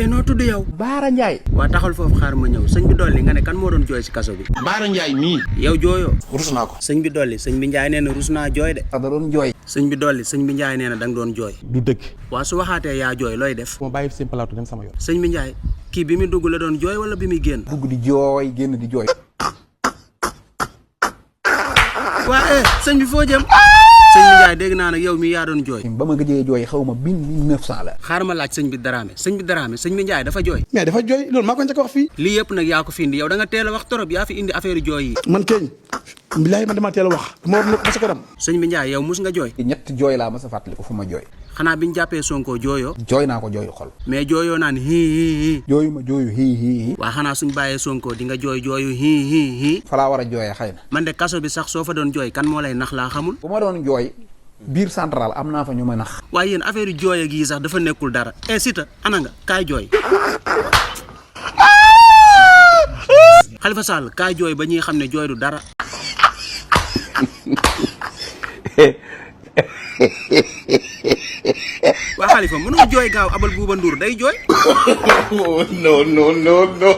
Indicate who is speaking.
Speaker 1: noo tudd yow.
Speaker 2: Baara Ndiaye.
Speaker 1: waa taxal foofu xaar ma ñëw sëñ bi dolli nga ne kan moo doon jooy si kaso bi.
Speaker 3: Baara Ndiaye mii.
Speaker 1: yow jooyoo.
Speaker 3: rus naa ko.
Speaker 1: sëñ bi dolli sëñ bi Ndiaye nee na rus naa jooy de.
Speaker 2: da doon jooy.
Speaker 1: sëñ bi dolli sëñ bi Ndiaye nee na da nga doon jooy.
Speaker 4: du dëgg.
Speaker 1: waa su waxaatee yaa jooy looy def.
Speaker 4: ma bàyyi seen plateau dem sama yoon.
Speaker 1: sëñ bi Ndiaye kii bi muy dugg la doon jooy wala bi muy génn.
Speaker 2: dugg di jooy génn di jooy.
Speaker 1: waa sëñ bi foo jëm. sëñ bi Ndiaye dégg naa nag yow mi yaa doon jooy.
Speaker 2: ba ma gëjee jooy xaw ma bin 1900 la.
Speaker 1: xaar ma laaj sëñ bi Dramé sëñ bi Ndiaye dafa jooy.
Speaker 3: mais dafa jooy loolu maa ko njëkk a wax fii.
Speaker 1: lii yëpp nag yaa ko fi indi yow da nga teel a wax torop yaa fi indi affaire jooy yi.
Speaker 3: man keñ bilaay man dama teel a wax. moo nekk ba sa kanam.
Speaker 1: sëñ bi Ndiaye yow mus nga jooy.
Speaker 2: ñett jooy laa ma sa fàttali ko fu ma jooy.
Speaker 1: xanaa bi ñu jàppee Sonko jooyoo.
Speaker 2: jooy naa ko jooyu xol.
Speaker 1: mais jooyoo naan hii.
Speaker 2: jooyu ma jooyu hii.
Speaker 1: waa xanaa suñ bàyyee Sonko di nga jooy jooyu hii.
Speaker 2: fa laa war a jooyee xëy na.
Speaker 1: man de kaso bi sax soo fa doon jooy kan moo lay nax laa xamul.
Speaker 2: bu ma doon jooy biir central am naa fa ñu ma nax.
Speaker 1: waaye yéen affaire yu jooy ak yi sax dafa nekkul dara. Siteu ana nga kaay jooy. Khalifa Sall kaay jooy ba ñuy xam ne jooy du dara. waa Khalifa mënoo jooy gaaw abal Buuba Nduur day jooy.
Speaker 3: non.